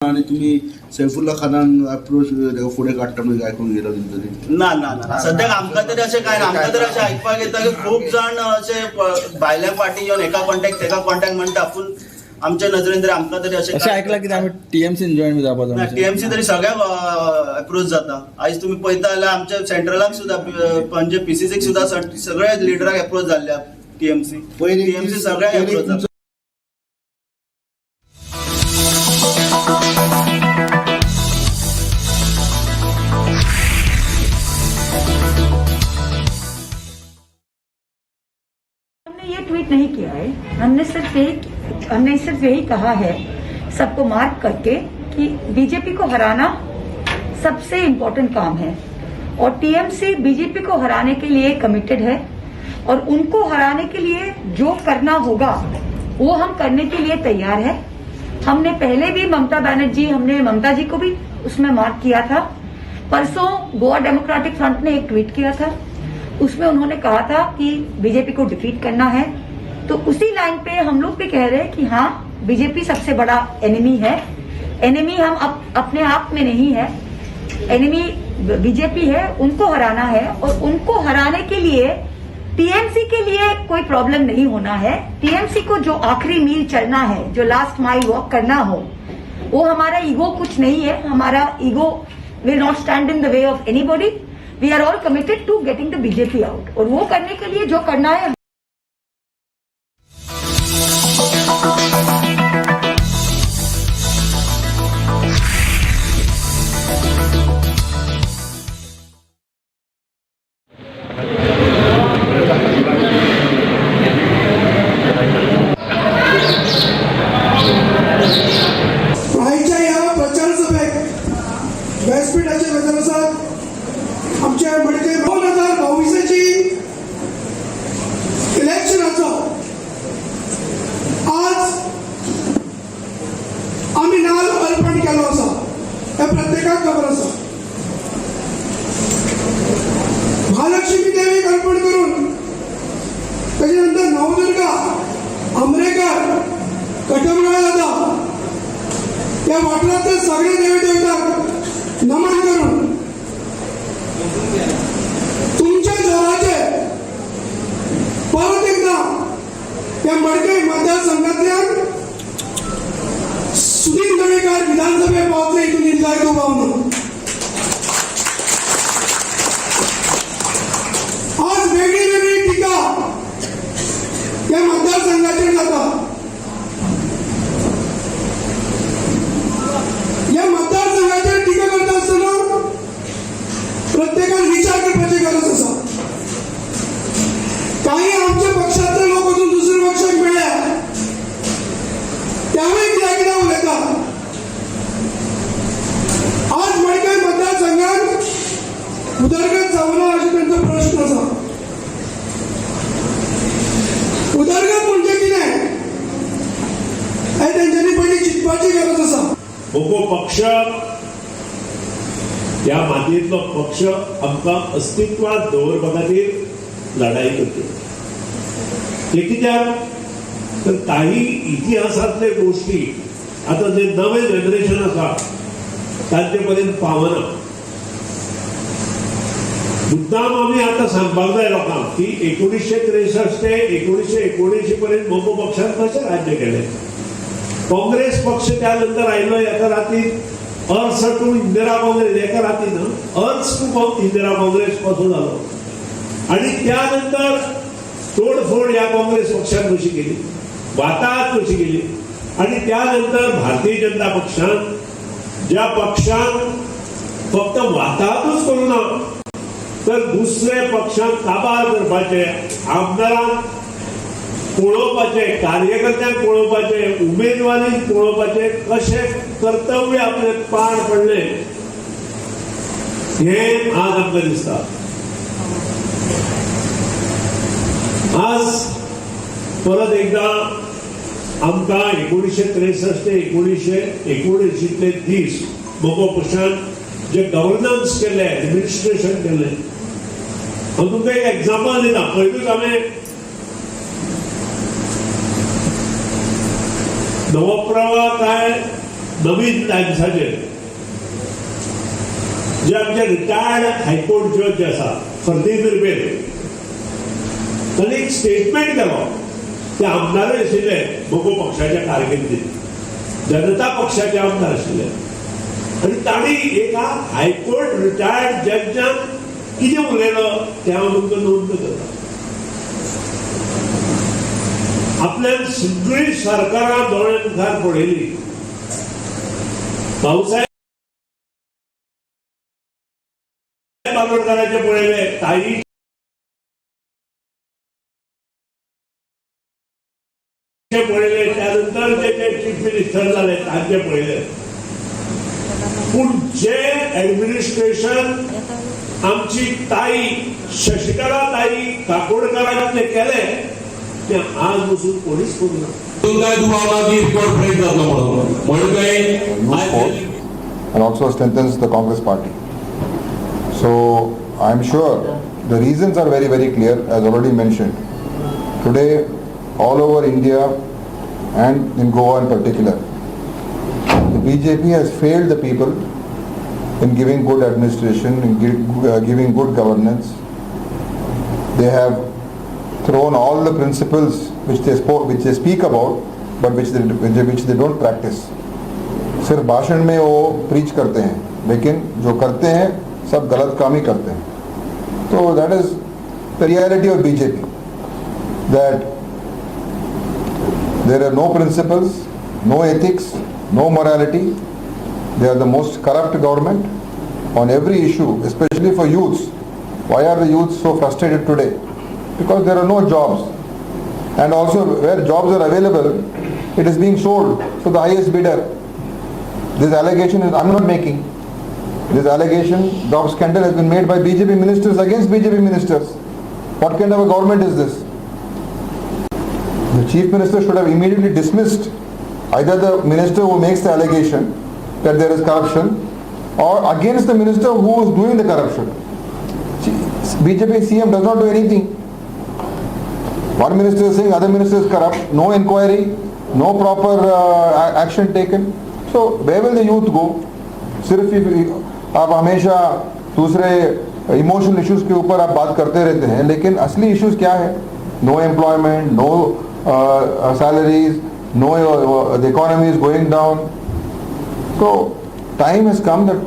आणि तुम्ही सैफुल्ला खानान अप्रोच ताका फुडें काडटा म्हणून आयकूंक गेलो कितें तरी. ना ना ना सद्याक आमकां तरी अशें कांय ना. आमकां तरी अशें आयकपाक येता की खूब जाण अशे भायल्या फाटी येवन हेका कॉन्टॅक्ट तेका कॉन्टॅक्ट म्हणटा, पूण आमच्या नजरेन तरी आमकां तरी अशें अशें आयकलां कितें आमी टीएमसीन जॉईन जावपाचो. ना, टीएमसी तरी सगळ्याक अप्रोच जाता. आयज तुमी पळयता जाल्यार आमच्या सेंट्रलाक सुद्दां, पणजे पीसीसीक सुद्दां सगळ्या लिडराक अप्रोच जाल्ल्या टीएमसी. पयर एक टीएमसी दीस- सगळ्याक पयर एक अप्रोच जाता. हमने ये ट्वीट नहीं किया है, हमने सिर्फ यही कहा है सबको मार्क करके कि बीजेपी को हराना सबसे इम्पोर्टेंट काम है और टीएमसी बीजेपी को हराने के लिए कमिटेड है और उनको हराने के लिए जो करना होगा वो हम करने के लिए तैयार है। हमने पहले भी ममता बनर्जी, हमने ममता जी को भी उसमें मार्क किया था। परसों गोवा डेमोक्रेटिक फ्रंट ने एक ट्वीट किया था, उसमें उन्होंने कहा था कि बीजेपी को डिफीट करना है। तो उसी लाइन पे हम लोग भी कह रहे हैं कि हाँ, बीजेपी सबसे बड़ा एनिमी है। एनिमी हम अपने आप में नहीं है, एनिमी बीजेपी है, उनको हराना है और उनको हराने के लिए टीएमसी के लिए कोई प्रॉब्लम नहीं होना है। टीएमसी को जो आखिरी मील चलना है, जो लास्ट माइल वॉक करना हो, वो हमारा ईगो कुछ नहीं है। हमारा ego will not stand in the way of anybody. We are all committed to getting the BJP out और वो करने के लिए जो करना है। आयच्या ह्या प्रचार सभेक व्यासपीठाचे गजाल आसात आमचे मडकय 2022ची इलेक्शनाचो आज आमी नाल अर्पण केलो आसा, हें प्रत्येकाक खबर आसा. महालक्ष्मी देवीक अर्पण करून ताच्या नंतर नवदुर्गा, आमरेकर, कटमगाळ जाता, या वाठारांतले सगळे देवी देवतांक नमन करून तुमच्या जोराचे परत एकदा या मडकय मतदारसंघातल्यान सुदीन दवेकार विधानसभेत पावतले हितून जायतो भावना. आज वेगळी वेगळी टिका या मतदारसंघाचेर जाता. या मतदारसंघाचेर टिका करता आसतना प्रत्येकान विचार करपाची गरज आसा. काही आमच्या पक्षातले लोक वचून दुसऱ्या पक्षाक मेळ्ळ्या, त्यावूय कित्याक कितें उलयता. आज मडकय मतदारसंघात उदरगत जावना अशें तांचो प्रश्न आसा. उदरगत म्हणजे कितें हें तेंच्यांनी पयलीं चिंतपाची गरज आसा. मगो पक्ष ह्या मातयेंतलो पक्ष आमकां अस्तित्वात दवरपा खातीर लढाई करता. ते कित्याक तर काही इतिहासांतले गोष्टी आतां जे नवें जनरेशन आसा तांचे पर्यंत पावना. मुद्दाम आमी आतां सांगपाक जाय लोकांक की 1963 ते 1979 पर्यंत मगो पक्षान कशें राज्य केलें. काँग्रेस पक्ष त्यानंतर आयलो एका रातीन, अर्स टू इंदिरा काँग्रेस एका रातीन, अर्स टू इंदिरा काँग्रेस कसो जालो आणि त्यानंतर तोडफोड ह्या काँग्रेस पक्षान कशी केली, वाताहत कशी केली आणि त्यानंतर भारतीय जनता पक्षान, ज्या पक्षान फक्त वाताहतूच करू ना तर दुसरे पक्षान काबार करपाचे, आमदारांक पळोवपाचे, कार्यकर्त्यांक पळोवपाचे, उमेदवारीक पळोवपाचे कशें कर्तव्य आपले पार पडले हें आज आमकां दिसता. आज परत एकदा आमकां 1963 ते 1979तले दीस मगो पक्षान जे गव्हर्नन्स केलें, एडमिनिस्ट्रेशन केलें, हांव तुमकां एक एग्जाम्पल दिता. पयलूच हांवें नवप्रभा काय नवीन टायम्साचेर जे आमचे रिटायर्ड हायकोर्ट जज आसा फर्दीन रिबेलो, तांणी एक स्टेटमेंट केलो. ते आमदारय आशिल्ले मगो पक्षाच्या कारकिर्दीत, जनता पक्षाचे आमदार आशिल्ले आनी तांणी एका हायकोर्ट रिटायर्ड जजान कितें उलयलो तें हांव तुमकां नोंद करता. आपल्यान सगळीं सरकारां दोळ्या मुखार पळयली. भाऊसाहेब बांदोडकरांचे पळयले, ताई पळयले, त्यानंतर जे जे चीफ मिनिस्टर झाले तांचे पळयले. पूण जे ऍडमिनिस्ट्रेशन आमची ताई शशिकला ताई काकोडकरांनी केले ते आज बसून कोणीच करूं ना. काय दुबाव ना की रिकॉर्ड ब्रेक जातलो म्हणून म्हणून काय youth force and also strengthens the Congress party. So I am sure the reasons are very, very clear, as already mentioned. Today, all over India and in Goa in particular, the BJP has failed the people in giving good administration, in giving good governance. They have thrown all the principles which they speak about, but which they don't practice. सिर्फ भाषण में वो preach करते हैं, लेकिन जो करते हैं सब गलत काम ही करते हैं. तो that is the reality of BJP, that there are no principles, no ethics, no morality. They are the most corrupt government on every issue, especially for youths. Why are the youths so frustrated today? Because there are no jobs, and also where jobs are available, it is being sold to the highest bidder. This allegation is, I'm not making. This allegation, job scandal, has been made by BJP ministers against BJP ministers. What kind of a government is this? The chief minister should have immediately dismissed either the minister who makes the allegation that there is corruption or against the minister who is doing the corruption. BJP CM does not do anything. One minister is saying other minister is corrupt, no inquiry, no proper action taken. So where will the youth go? सिर्फ आप हमेशा दूसरे emotional issues K ऊपर आप बात करते रहते हैं, लेकिन असली इश्यूज क्या है? No employment, no salaries, no, the economy is going down. So time has come that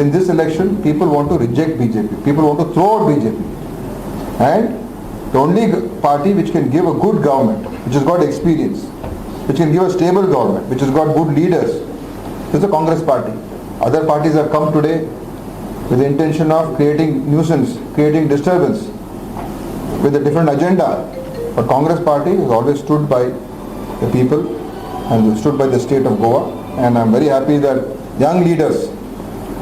in this election people want to reject BJP, people want to throw out BJP, and the only party which can give a good government, which has got experience, which can give a stable government, which has got good leaders, is the Congress party. Other parties have come today with the intention of creating nuisance, creating disturbance, with a different agenda. But Congress party has always stood by the people and stood by the state of Goa. And I'm very happy that young leaders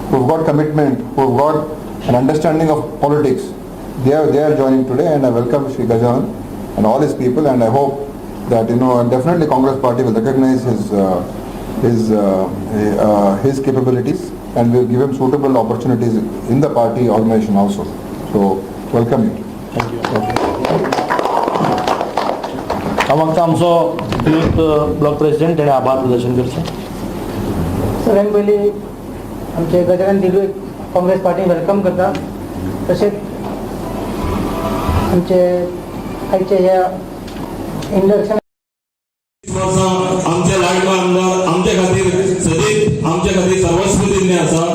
who've got commitment, who've got an understanding of politics, they are joining today, and I welcome Shri Gajanan and all his people, and I hope that definitely Congress party will recognize his capabilities and will give him suitable opportunities in the party organization also. So welcome you. Thank you. हांव मागता आमचो youth block president, तेणें आभार प्रदर्शन करचें. सगळ्यात पयलीं आमचे गजानन दिलू काँग्रेस पार्टी welcome करता. तशेंच आमचे आयचे ह्या इंडक्शन वर्सां आमचे लाडको आमदार आमचे खातीर सदींच आमचे खातीर सर्वस्व दिल्लें आसा.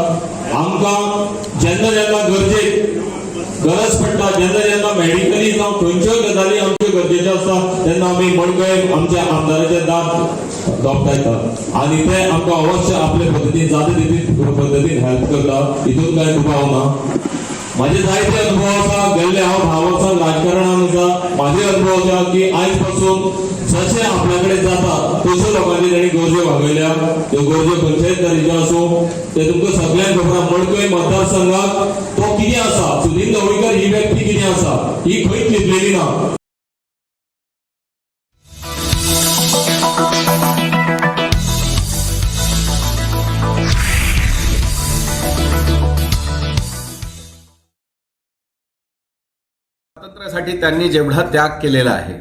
आमकां जेन्ना जेन्ना गरजेक गरज पडटा, जेन्ना जेन्ना मेडिकली जावं खंयच्योय गजाली आमच्यो गरजेच्यो आसता, तेन्ना आमी मडकय आमच्या आमदाराचे दार धोपटायतात आनी ते आमकां अवश्य आपले पद्दतीन जाता तितली पद्दतीन हेल्प करता. हितून कांय दुबाव ना. माझे जायते अनुभव आसा. गेल्ले हांव 10 वर्सां राजकारणान आसा. माझे अनुभव आसा की आयज पासून जशें आपल्या कडेन जाता तश्यो लोकांची तांणी गरज्यो भागयल्या. त्यो गरज्यो खंयच्याय तरेच्यो आसूं, ते तुमकां सगळ्यांक खबर आसा. मडकय मतदारसंघात तो कितें आसा, सुदीन ढवळीकर ही व्यक्ती कितें आसा, ही खंयच लिपलेली ना. स्वातंत्र्यासाठी त्यांनी जेवढा त्याग केलेला आहे,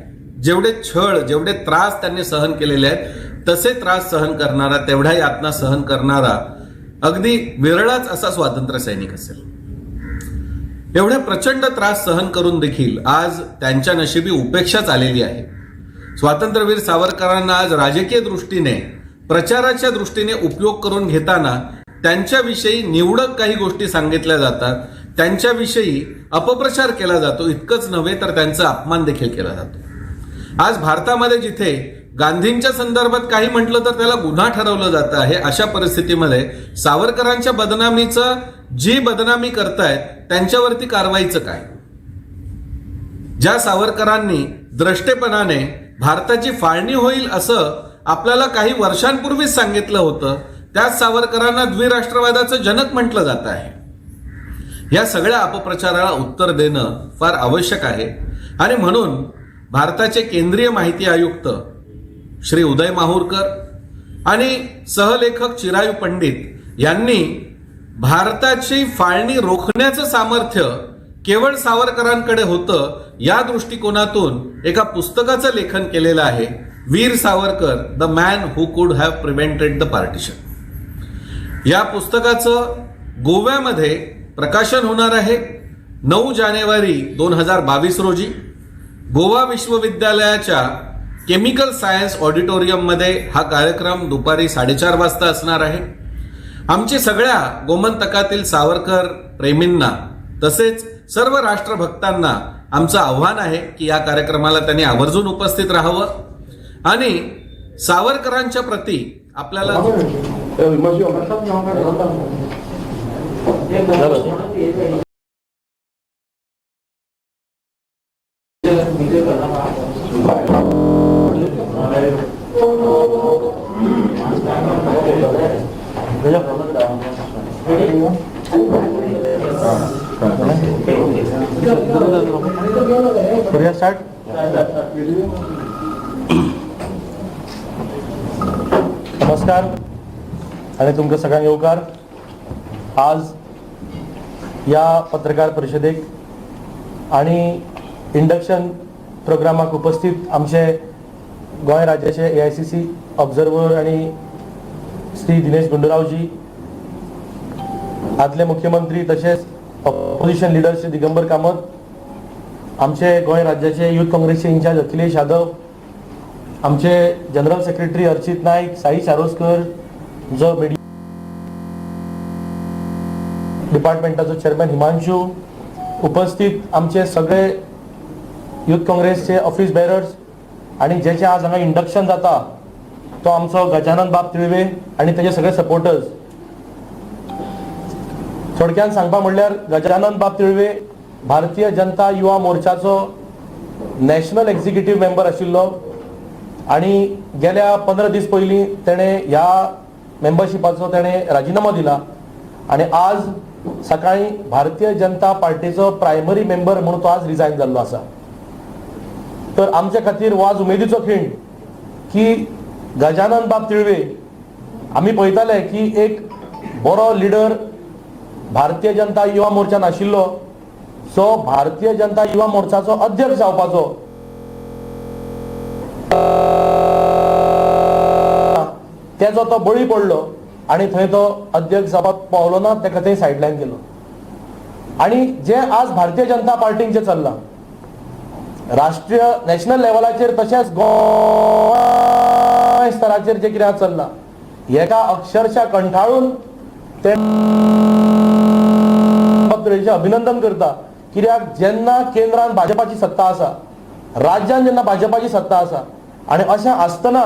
जेवढे छळ, जेवढे त्रास त्यांनी सहन केलेले आहेत. तसे त्रास सहन करणारा, तेवढ्या यातना सहन करणारा अगदी विरळाच असा स्वातंत्र्य सैनिक असेल. एवढे प्रचंड त्रास सहन करून देखील आज त्यांच्या नशिबी उपेक्षाच आलेली आहे. स्वातंत्र्यवीर सावरकरांना आज राजकीय दृष्टीने, प्रचाराच्या दृष्टीने उपयोग करून घेताना त्यांच्याविषयी निवडक काही गोष्टी सांगितल्या जातात, त्यांच्याविषयी अपप्रचार केला जातो. इतकंच नव्हे तर त्यांचा अपमान देखील केला जातो. आज भारतामध्ये जिथे गांधींच्या संदर्भात काही म्हटलं तर त्याला गुन्हा ठरवलं जातं आहे, अशा परिस्थितीमध्ये सावरकरांच्या बदनामीचं, जी बदनामी करतायत त्यांच्यावरती कारवाईचं काय? ज्या सावरकरांनी द्रष्टेपणाने भारताची फाळणी होईल असं आपल्याला काही वर्षांपूर्वीच सांगितलं होतं, त्याच सावरकरांना द्विराष्ट्रवादाचं जनक म्हटलं जात आहे. या सगळ्या अपप्रचाराला उत्तर देणं फार आवश्यक आहे आणि म्हणून भारताचे केंद्रीय माहिती आयुक्त श्री उदय माहूरकर आणि सहलेखक चिरायू पंडित यांनी भारताची फाळणी रोखण्याचं सामर्थ्य केवळ सावरकरांकडे होतं या दृष्टिकोनातून एका पुस्तकाचं लेखन केलेलं आहे, Veer Savarkar, the man who could have prevented the partition. या पुस्तकाचं गोव्यामध्ये प्रकाशन होणार आहे 9 जानेवारी 2022 रोजी. गोवा विश्वविद्यालयाच्या केमिकल सायन्स ऑडिटोरियममध्ये हा कार्यक्रम दुपारी 4:30 वाजता असणार आहे. आमची सगळ्या गोमंतकातील सावरकर प्रेमींना तसेच सर्व राष्ट्रभक्तांना आमचं आव्हान आहे की या कार्यक्रमाला त्यांनी आवर्जून उपस्थित राहावं आणि सावरकरांच्या प्रती आपल्याला झालं. करूया स्टार्ट. नमस्कार आणि तुमकां सगळ्यांक येवकार. आज या पत्रकार परिशदेक आणि इंडक्शन प्रोग्रामाक उपस्थित आमचे गोंय राज्याचे एआयसीसी ऑब्झर्वर आणि श्री दिनेश गुंडूरावजी, आदले मुख्यमंत्री तशेंच ऑपोजिशन लिडर श्री दिगंबर कामत, आमचे गोंय राज्याचे युथ काँग्रेसचे इन्चार्ज अखिलेश यादव, आमचे जनरल सेक्रेटरी अर्चित नाईक, साई चारोस्कर, जो मिडिया डिपार्टमेंटाचो चेअरमॅन हिमांशू, उपस्थित आमचे सगळे युथ काँग्रेसचे ऑफिस बेरर्स आणि जेचे आज हांगा इंडक्शन जाता तो आमचो गजानन बाब तिळवे आणि तेजे सगळे सपोर्टर्स. थोडक्यान सांगपा म्हणल्यार गजानन बाब Tilve Bharatiya Janata Yuva मोर्चाचो national executive member आशिल्लो आणि गेल्या 15 दीस पयलीं तेणें ह्या मेंबरशिपाचो तेणें राजिनामो दिला आणि आज सकाळी भारतीय जनता पार्टीचो प्रायमरी मेंबर म्हणून तो आज रिजायन जाल्लो आसा. तर आमच्या खातीर हो आज उमेदीचो खीण की गजानन बाब तिळवे, आमी पळयताले की एक बरो लिडर भारतीय जनता युवा मोर्चा नाशिल्लो, सो भारतीय जनता युवा मोर्चाचो अध्यक्ष जावपाचो तेजो तो बळी पडलो आणि थंय तो अध्यक्ष जावपाक पावलो ना, ताका थंय सायडलायन केलो. आणि जे आज भारतीय जनता पार्टीन जे चल्लां राष्ट्रीय नॅशनल लेवलाचेर तशेंच गोंय स्तराचेर जे कितें चल्लां हेका अक्षरशः कंठाळून ते अभिनंदन करता. कित्याक जेन्ना केंद्रान भाजपाची सत्ता आसा, राज्यान जेन्ना भाजपाची सत्ता आसा आणि अशें आसतना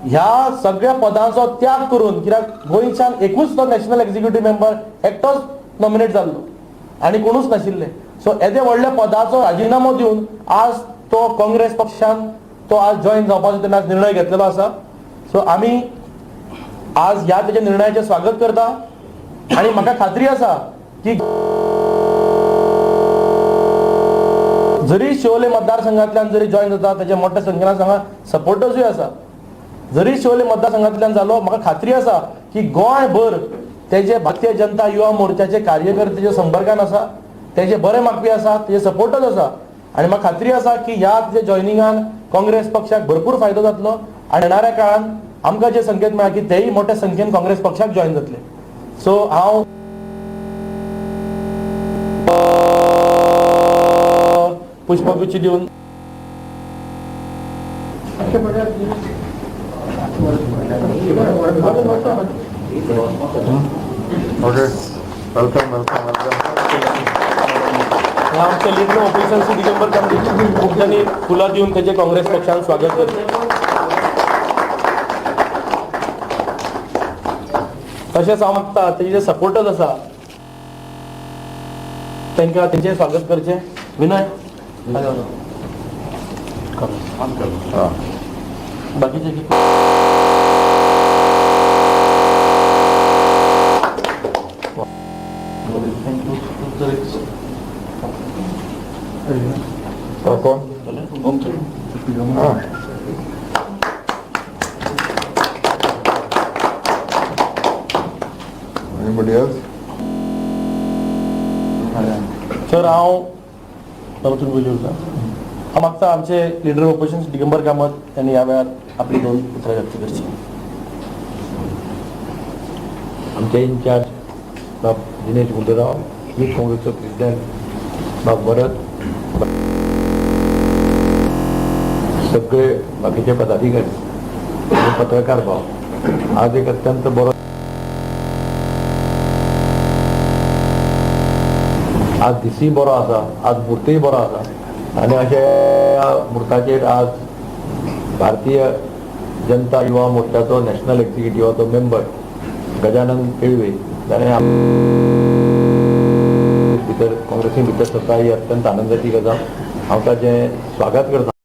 ह्या सगळ्या पदांचो त्याग करून, कित्याक गोंयच्यान एकूच तो नॅशनल एक्झिक्युटीव्ह मेंबर एकटोच नॉमिनेट जाल्लो आणि कोणूच नाशिल्ले, सो येदे व्हडल्या पदाचो राजिनामो दिवन आज तो काँग्रेस पक्षान तो आज जॉईन जावपाचो तेणे आज निर्णय घेतलेलो आसा. सो आमी आज ह्या तेच्या निर्णयाचें स्वागत करता आणि म्हाका खात्री आसा की जरी शिवोले मतदारसंघातल्यान जरी जॉईन जाता तेजे मोठ्या संख्येन हांगा सपोर्टर्सूय आसा, जरी शिवोले मतदारसंघातल्यान जालो, म्हाका खात्री आसा की गोंयभर तेजे भारतीय जनता युवा मोर्चाचे कार्यकर्ते तेजे संपर्कान आसा, तेजे बरे मागपी आसा, तेजे सपोर्टर्स आसा आणि म्हाका खात्री आसा की ह्या तेजे जॉयनिंगान काँग्रेस पक्षाक भरपूर फायदो जातलो आणि येणाऱ्या काळान आमकां जे संकेत मेळ्ळा की तेय मोठ्या संख्येन काँग्रेस पक्षाक जॉयन जातले. सो हांव पुष्पगुच्छ दिवन Okay, welcome, welcome, welcome. आमचे लिडर ऑपोजिशन श्री दिगंबर कामती खूप फुलां दिवन तेजे काँग्रेस पक्षान स्वागत करचें. तशेंच हांव मागता तेजे जे सपोर्टर्स आसा तांकां तेंचें स्वागत करचें. विनय बाकीचे और कौन? हाँ. Anybody else? Sir हांव वचून पयलीं उरता. हांव मागता आमचे लिडर ऑपोजिशन दिगंबर कामत त्यांनी ह्या वेळार आपली दोन उतरां व्यक्त करची. आमचे इन्चार्ज बाब दिनेश गुंडूराव, यूथ काँग्रेसचो प्रेसिडेंट बाब भरत, सगळे बाकीचे पदाधिकारी आनी पत्रकार भाव, आज एक अत्यंत बरो आज दिसूय बरो आसा, आज मुर्तूय बरो आसा आनी अशा मुर्ताचेर आज भारतीय जनता युवा मोर्चाचो नॅशनल एक्झिक्युटिव्हाचो मेंबर गजानन तिळवे ताणें भितर काँग्रेसी भितर सरता ही अत्यंत आनंदाची गजाल. हांव ताचें स्वागत करता.